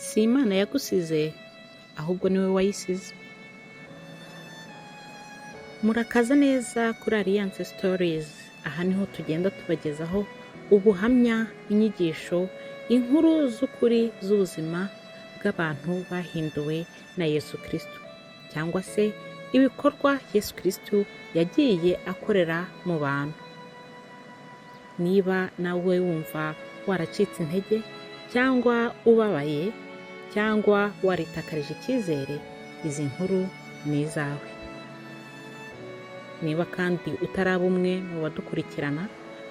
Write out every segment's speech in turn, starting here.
Si Imana yagusize, ahubwo ni wowe wayisize. Murakaza neza kuri Alliance Stories. Aha niho tugenda tubagezaho ubuhamya, inyigisho, inkuru z'ukuri z'ubuzima bw'abantu bahinduwe na Yesu Kristo, cyangwa se ibikorwa Yesu Kristo yagiye akorera mu bantu. Niba nawe wumva waracitse intege cyangwa ubabaye cyangwa waritakarije icyizere, izi nkuru ni izawe. Niba kandi utaraba umwe mu badukurikirana,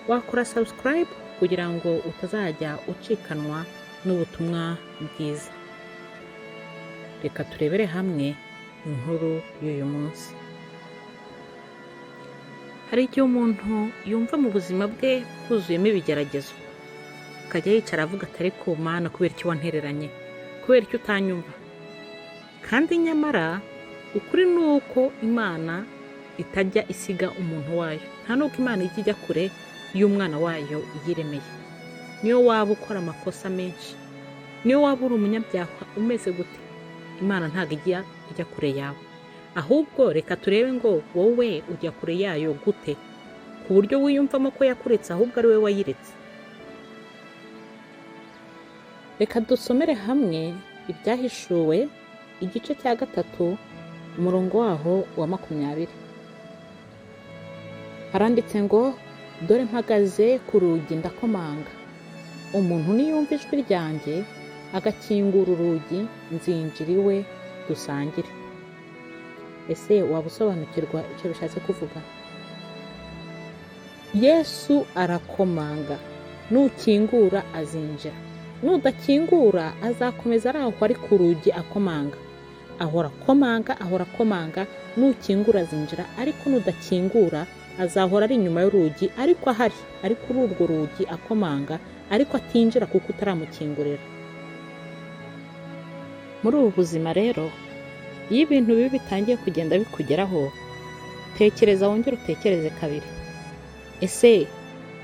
wakora subscribe kugira ngo utazajya ucikanwa n'ubutumwa bwiza. Reka turebere hamwe inkuru y'uyu munsi. Hari igihe umuntu yumva mu buzima bwe huzuyemo ibigeragezo, akajya yicara avuga ati: "Ariko Mana, kubera iki wantereranye? Kubera iki utanyumva?" Kandi nyamara ukuri ni uko Imana itajya isiga umuntu wayo. Nta n'uko Imana ijya ijya kure y'umwana wayo yiremeye. Niyo waba ukora amakosa menshi, niyo waba uri umunyabyaha umeze gute, Imana ntabwo ijya ijya kure yawe. Ahubwo reka turebe ngo wowe ujya kure yayo gute, ku buryo wiyumvamo ko yakuretse ahubwo ari wowe wayiretse. Reka dusomere hamwe Ibyahishuwe igice cya 3, umurongo waho wa 20. Haranditse ngo: "Dore mpagaze ku rugi ndakomanga. Umuntu niyumva ijwi ryanjye agakingura urugi, nzinjira iwe dusangire." Ese waba usobanukirwa icyo bishatse kuvuga? Yesu arakomanga. Nukingura azinjira, nudakingura azakomeza ari aho ari ku rugi akomanga. Ahora akomanga, ahora akomanga. Nukingura azinjira, ariko nudakingura azahora ari inyuma y'urugi, ariko ahari ari kuri urwo rugi akomanga, ariko atinjira kuko utaramukingurira. Muri ubu buzima rero, iyo ibintu bibi bitangiye kugenda bikugeraho, tekereza, wongere utekereze kabiri. Ese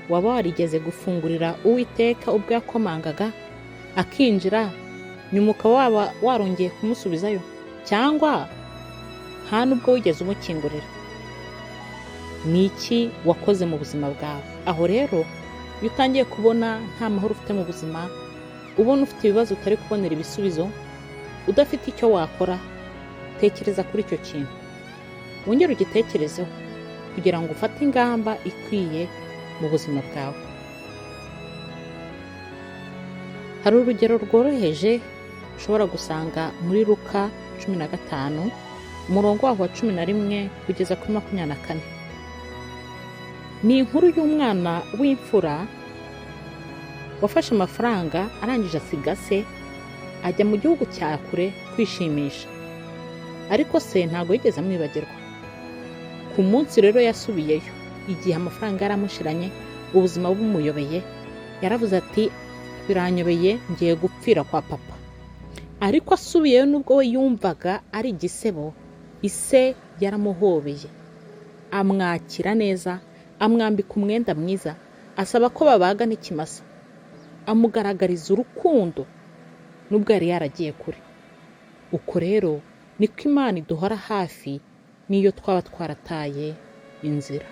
waba warigeze gufungurira Uwiteka ubwo yakomangaga akinjira, nyuma ukaba waba warongeye kumusubizayo, cyangwa nta n'ubwo wigeze umukingurira? Ni iki wakoze mu buzima bwawe? Aho rero iyo utangiye kubona nta mahoro ufite mu buzima, ubona ufite ibibazo utari kubonera ibisubizo, udafite icyo wakora, tekereza kuri icyo kintu, wongere ugitekerezeho kugira ngo ufate ingamba ikwiye mu buzima bwawe. Hari urugero rworoheje ushobora gusanga muri Luka 15, umurongo waho wa 11 kugeza kuri 24. Ni inkuru y'umwana w'imfura wafashe amafaranga, arangije asiga se, ajya mu gihugu cya kure kwishimisha. Ariko se ntabwo yigeze amwibagirwa. Ku munsi rero yasubiyeyo, igihe amafaranga yaramushiranye, ubuzima bumuyobeye, yaravuze ati: "Biranyobeye, ngiye gupfira kwa papa." Ariko asubiyeyo, nubwo we yumvaga ari igisebo, ise yaramuhobeye, amwakira neza, amwambika umwenda mwiza, asaba ko babaga n'ikimasa, amugaragariza urukundo nubwo yari yaragiye kure. Uko rero niko Imana iduhora hafi n'iyo twaba twarataye inzira.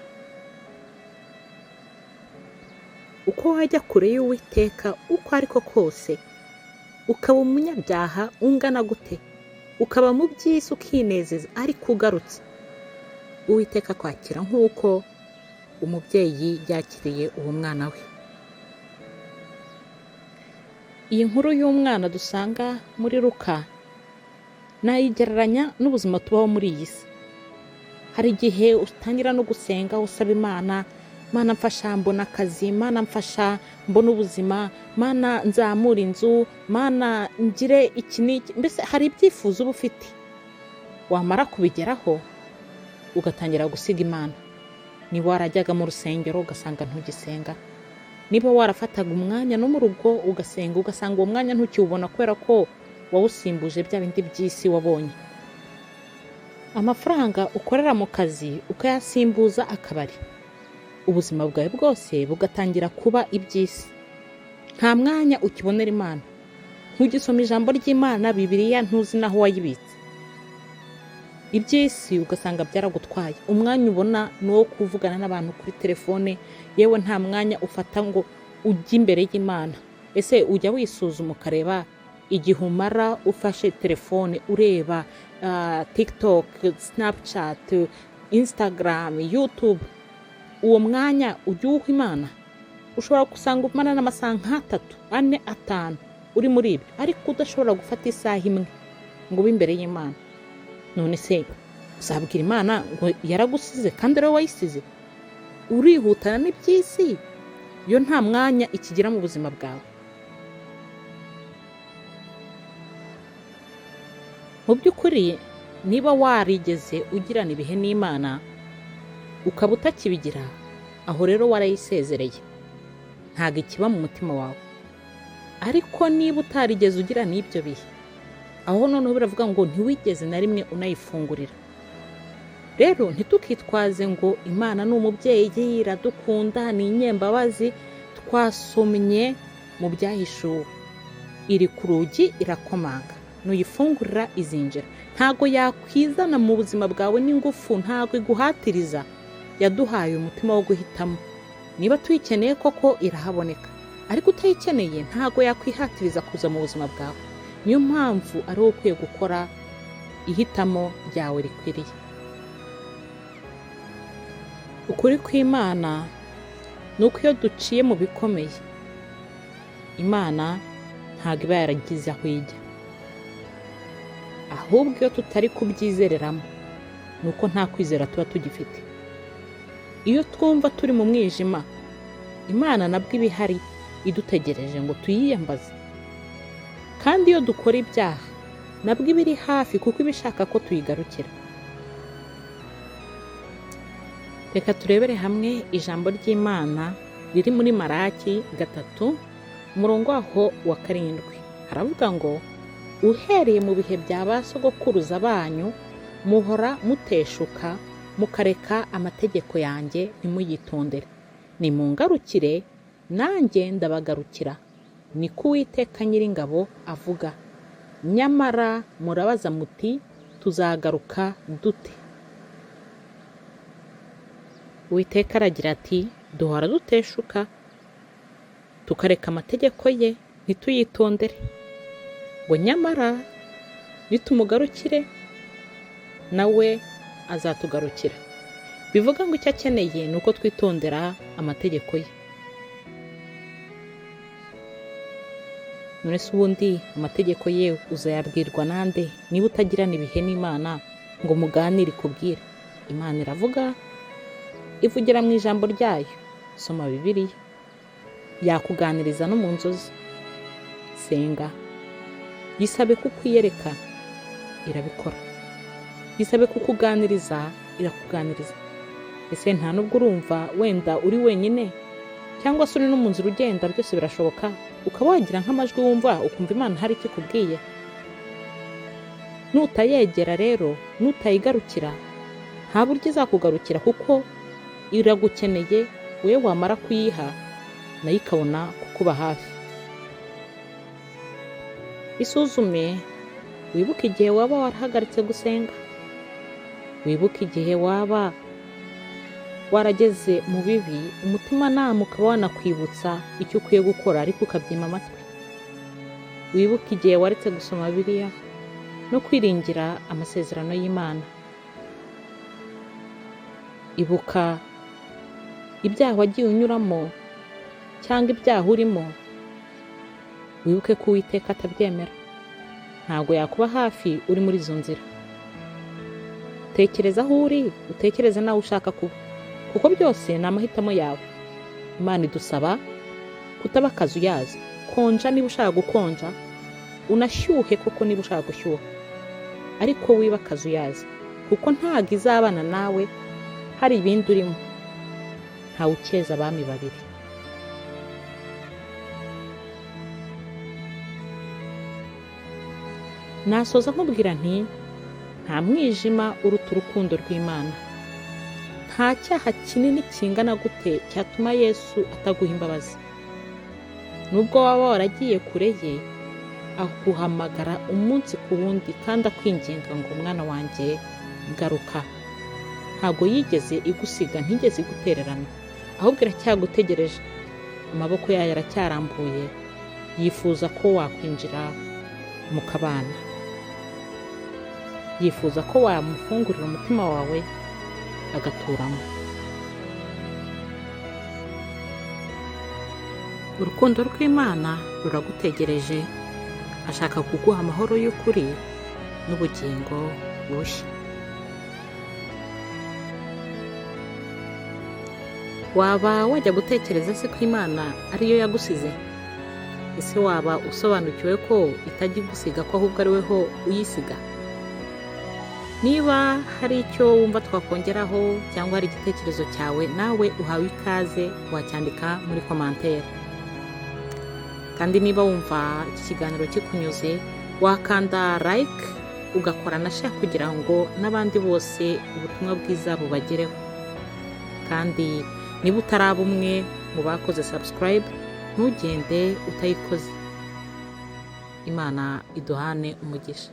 Uko wajya kure y'Uwiteka uko ariko kose, ukaba umunyabyaha ungana gute, ukaba mu by'isi ukinezeza, ariko ugarutse, Uwiteka akwakira nk'uko umubyeyi yakiriye uwo mwana we. Iyi nkuru y'umwana dusanga muri Luka nayigereranya n'ubuzima tubaho muri iyi si. Hari igihe utangira no gusenga usaba Imana: "Mana, mfasha mbona akazi. Mana, mfasha mbona ubuzima. Mana, nzamura inzu. Mana, ngire iki n'iki." Mbese hari ibyifuzo uba ufite, wamara kubigeraho ugatangira gusiga Imana. Niba warajyaga mu rusengero ugasanga ntugisenga, niba warafataga umwanya no mu rugo ugasenga, ugasanga uwo mwanya ntukiwubona kubera ko wawusimbuje bya bindi by'isi wabonye, amafaranga ukorera mu kazi ukayasimbuza akabari, ubuzima bwawe bwose bugatangira kuba iby'isi, nta mwanya ukibonera Imana. Ntugisoma ijambo ry'Imana, Bibiliya ntuzi n'aho wayibitse. Iby'isi ugasanga byaragutwaye. Umwanya ubona ni uwo kuvugana n'abantu kuri telefone, yewe nta mwanya ufata ngo ujye imbere y'Imana. Ese ujya wisuzuma ukareba igihe umara ufashe telefone ureba TikTok, Snapchat, Instagram, YouTube, uwo mwanya ujya uwuha Imana? Ushobora gusanga umara n'amasaha nk'atatu, 4, 5 uri muri ibyo, ariko udashobora gufata isaha imwe ngo ube imbere y'Imana. None se uzabwira Imana ngo yaragusize kandi ari wowe wayisize? Urihutana n'iby'isi, yo nta mwanya ikigira mu buzima bwawe. Mu by'ukuri niba warigeze ugirana ibihe n'Imana ukaba utakibigira, aho rero warayisezereye, ntabwo ikiba mu mutima wawe. Ariko niba utarigeze ugira n'ibyo bihe, aho noneho biravuga ngo ntiwigeze na rimwe unayifungurira. Rero ntitukitwaze ngo Imana ni umubyeyi, iradukunda, ni inyembabazi. Twasomye mu byahishuwe, iri ku rugi irakomanga, nuyifungurira izinjira. Ntago yakwizana mu buzima bwawe n'ingufu, ntago iguhatiriza. Yaduhaye umutima wo guhitamo. Niba tuyikeneye koko irahaboneka, ariko utayikeneye ntago yakwihatiriza kuza mu buzima bwawe. Niyo mpamvu ari wowe ukwiye gukora ihitamo ryawe rikwiriye. Ukuri kw'Imana ni uko iyo duciye mu bikomeye, Imana ntago iba yaragize aho ijya. Ahubwo iyo tutari kubyizereramo ni uko nta kwizera tuba tugifite. Iyo twumva turi mu mwijima, Imana nabwo iba ihari idutegereje ngo tuyiyambaze. Kandi iyo dukora ibyaha nabwo iba iri hafi, kuko iba ishaka ko tuyigarukira. Reka turebere hamwe ijambo ry'Imana riri muri Malaki 3 umurongo waho wa 7. Haravuga ngo uhereye mu bihe bya ba sogokuruza banyu muhora muteshuka mukareka amategeko yanjye ntimuyitondere. Nimungarukire nanjye ndabagarukira, niko Uwiteka Nyiringabo avuga. Nyamara murabaza muti tuzagaruka dute? Uwiteka aragira ati duhora duteshuka tukareka amategeko ye ntituyitondere, ngo nyamara nitumugarukire nawe azatugarukira. Bivuga ngo icyo akeneye ni uko twitondera amategeko ye. None se ubundi amategeko ye uzayabwirwa nande niba utagirana ibihe n'Imana ngo muganire ikubwire? Imana iravuga, ivugira mu ijambo ryayo. Soma Bibiliya, yakuganiriza no mu nzozi. Senga, yisabe kukwiyereka, irabikora. Yisabe kukuganiriza, irakuganiriza. Ese nta nubwo urumva wenda uri wenyine cyangwa se uri no mu nzira ugenda, byose birashoboka, ukaba wagira nk'amajwi wumva ukumva Imana hari icyo ikubwiye. Nutayegera rero, nutayigarukira, nta buryo izakugarukira, kuko iragukeneye. Wowe wamara kuyiha nayo ikabona kukuba hafi. Isuzume, wibuke igihe waba warahagaritse gusenga, wibuke igihe waba warageze mu bibi, umutimanama ukaba wanakwibutsa icyo ukwiye gukora ariko ukabyima amatwi. Wibuke igihe waretse gusoma Bibiliya no kwiringira amasezerano y'Imana. Ibuka ibyaha wagiye unyuramo cyangwa ibyaha urimo, wibuke ko Uwiteka atabyemera. Ntabwo yakuba hafi uri muri izo nzira. Tekereza aho uri, utekereze n'aho ushaka kuba, kuko byose ni amahitamo yawe. Imana idusaba kutaba akazuyazi. Konja niba ushaka gukonja, unashyuhe koko niba ushaka gushyuha, ariko wiba akazuyazi, kuko ntabwo izabana nawe hari ibindi urimo. Ntawe ukeza abami babiri. Nasoza nkubwira nti nta mwijima uruta urukundo rw'Imana. Nta cyaha kinini kingana gute cyatuma Yesu ataguha imbabazi. Nubwo waba waragiye kure ye, Aguhamagara umunsi ku wundi kandi akwinginga ngo: "Mwana wanjye, garuka." Ntabwo yigeze igusiga, ntigeze igutererana, ahubwo iracyagutegereje. Amaboko yayo aracyarambuye, yifuza ko wakwinjira mukabana, yifuza ko wamufungurira umutima wawe agaturamo. Urukundo rw'Imana ruragutegereje. Ashaka kuguha amahoro y'ukuri n'ubugingo bushya. Waba wajya gutekereza se ko Imana ariyo yagusize? Ese waba usobanukiwe ko itajya igusiga, ko ahubwo ari weho uyisiga? Niba hari icyo wumva twakongeraho cyangwa hari igitekerezo cyawe, nawe uhawe ikaze, wacyandika muri commentaire. Kandi niba wumva iki kiganiro kikunyuze, wakanda like, ugakora na share kugira ngo n'abandi bose ubutumwa bwiza bubagereho. Kandi niba utaraba umwe mu bakoze subscribe, ntugende utayikoze. Imana iduhane umugisha.